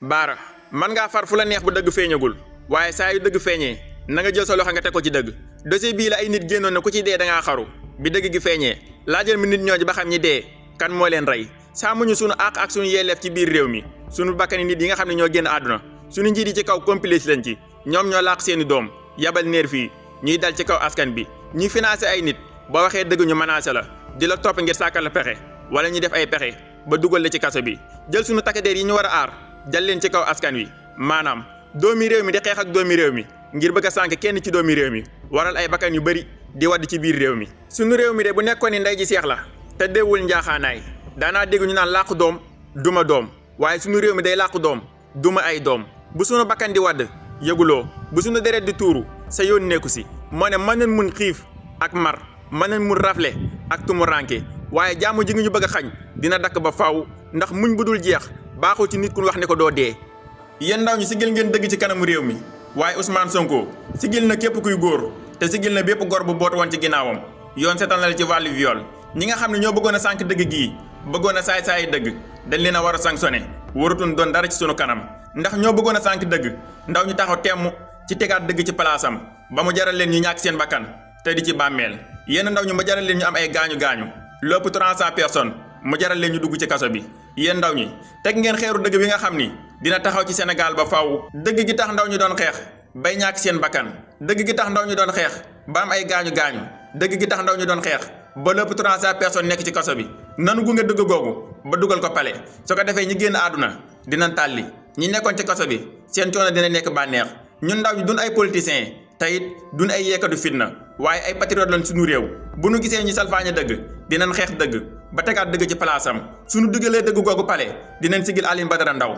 baara man ngaa far fu la neex bu dëgg feeñagul waaye saa yu dëgg feeñee na nga jël sa loxo nga teg ko ci dëgg dossier bii la ay nit génnoon na ku ci dee da ngaa xaru bi dëgg gi feeñee laajal mi nit ñooñu ba xam ñi dee kan moo leen rey sàmmuñu sunu àq ak sunu yelleef ci biir réew mi sunu bakkani nit yi nga xam ne ñoo génn àdduna sunu njiit yi ci kaw complice lañ ci ñoom ñoo làq seeni doom yabal neer fii ñuy dal ci kaw askan bi ñuy financé ay nit boo waxee dëgg ñu menacé la di la topp ngir sàkkal la pexe wala ñu def ay pexe ba dugal la ci kaso bi jël sunu takkadeer yi ñu war a aar jal leen ci kaw askan wi maanaam doomi réew mi di xeex ak doomi réew mi ngir bëgg a sànk kenn ci doomi réew mi waral ay bakkan yu bëri di wadd ci biir réew mi sunu réew mi de bu nekkoon ni ndey ji seex la te déewul njaaxaanaay daanaa dégg ñu naan làqu doom duma doom waaye sunu réew mi day làqu doom duma ay doom bu sunu bakkan di wadd yëguloo bu sunu deret di tuuru sa yoon nekku si moo ne mën nañ mun xiif ak mar mën nañ mun rafle ak tumuranke waaye jaamu ji ngi ñu bëgg a xañ dina dakk ba faaw ndax muñ bu dul jeex baaxul ci nit ku wax ne ko doo dee. yéen ndaw ñi sigil ngeen dëgg ci kanamu réew mi waaye Ousmane Sonko sigil na képp kuy góor te sigil na bépp gor bu boot woon ci ginnaawam yoon seetal na la ci wàllu viol ñi nga xam ne ñoo bëggoon a sànk dëgg gii bëggoon a saay-saayi dëgg dañ leen a war a sanctionné waratuñ doon dara ci sunu kanam ndax ñoo bëggoon a sànk dëgg ndaw ñu taxaw temm ci tegaat dëgg ci palaasam ba mu jaral leen ñu ñàkk seen bakkan te di ci bàmmeel yéen ndaw ñu mu jaral leen ñu am ay gaañu-gaañu lépp 300 personnes mu jaral leen ñu dugg ci kaso bi yéen ndaw ñi teg ngeen xeeru dëgg bi nga xam ni dina taxaw ci Sénégal ba faaw dëgg gi tax ndaw ñu doon xeex bay ñàkk seen bakkan dëgg gi tax ndaw ñu doon xeex ba am ay gaañu-gaañu dëgg gi tax ndaw ñu doon xeex ba lépp 300 personnes nekk ci kaso bi nanu gunge dëgg googu ba dugal ko pale su ko defee ñi génn àdduna dinañ tàlli ñi nekkoon ci kaso bi seen coono dina nekk bànneex ñun ndaw ñi duñ ay politiciens tayit duñ ay yeekatu fitna waaye ay patriote lañ suñu réew bu nu gisee ñu salfaañe dëgg dinañ xeex dëgg ba tegaat dëgg ci palaasam suñu duggalee dëgg googu pale dinañ sigil Alioune Badara Ndao